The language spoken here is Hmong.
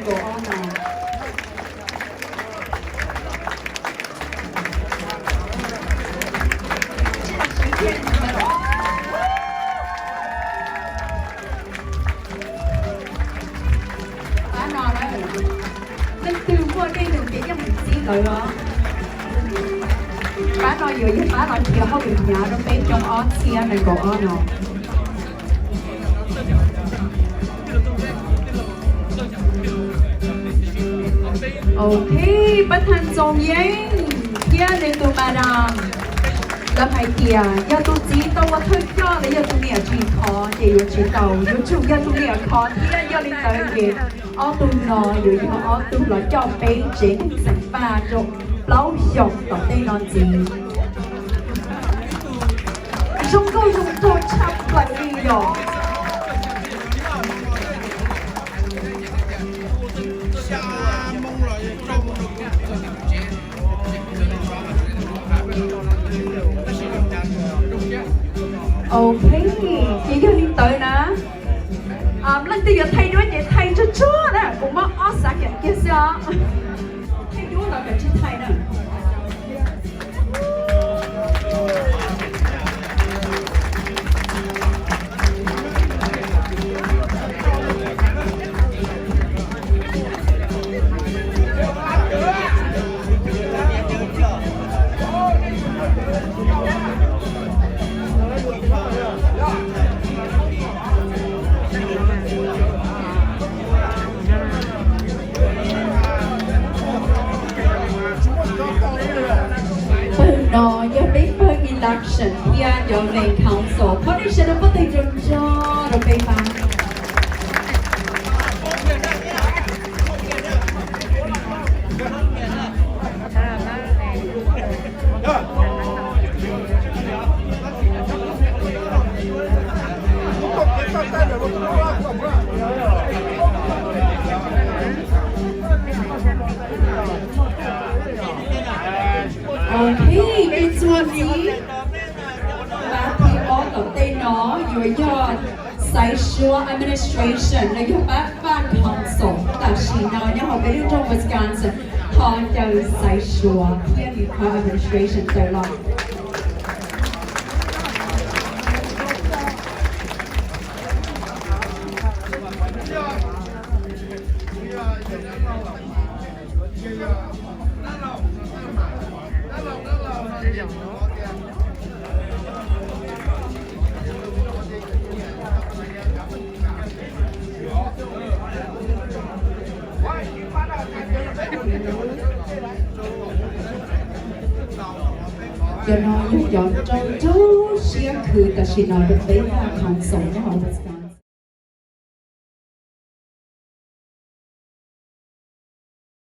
kaum ob no. Pab no na, leej twg muaj dej num ces yeej mus txib lawv os. Pab no yuav yog pab los nrhiav hauj lwm hnyav rau peb xyoo ob txhiab nees nkaum ob no. Ok, pab Thaj Ntxoov Yeeb thiab nws tus madam, lawv hais tias yog tus txiv tau ua thawj coj los yog tus niam tsis khov ces yuav tsis tau, yuav tsum yog tus niam khov thiab. Yog li ntawd ces ob tug no yuav yog ob tug los coj peb tsev neeg xeem Vaj rau plaub xyoos tom tej no ntxiv. Zoo nkauj zoo nraug tshaj plaws li yom. Ok, ces yog li ntawd na, leej twg yuav thaij duab ces thaij tsuag tsuag na, kuv muab ob xav kiag xwb os. Thaij duab los kav tsij thaij na. Pawg no yog peb pawg election thiab cov main council, thov nej sawv daws npuaj teg nrov nrov rau peb pab. Ok, ib txuag ntxiv, pab thib ob tom tej no yuav yog Xaiv Suav administration los yog pab Vaj council. Tam sim no nyob hauv peb lub nroog Wisconsin, thov caw Xaiv Suav thiab nws pab administration tawm los. Cov no yog cov rau rau siab khwv tam sim no rau peb Vaj council nyob hauv Wisconsin.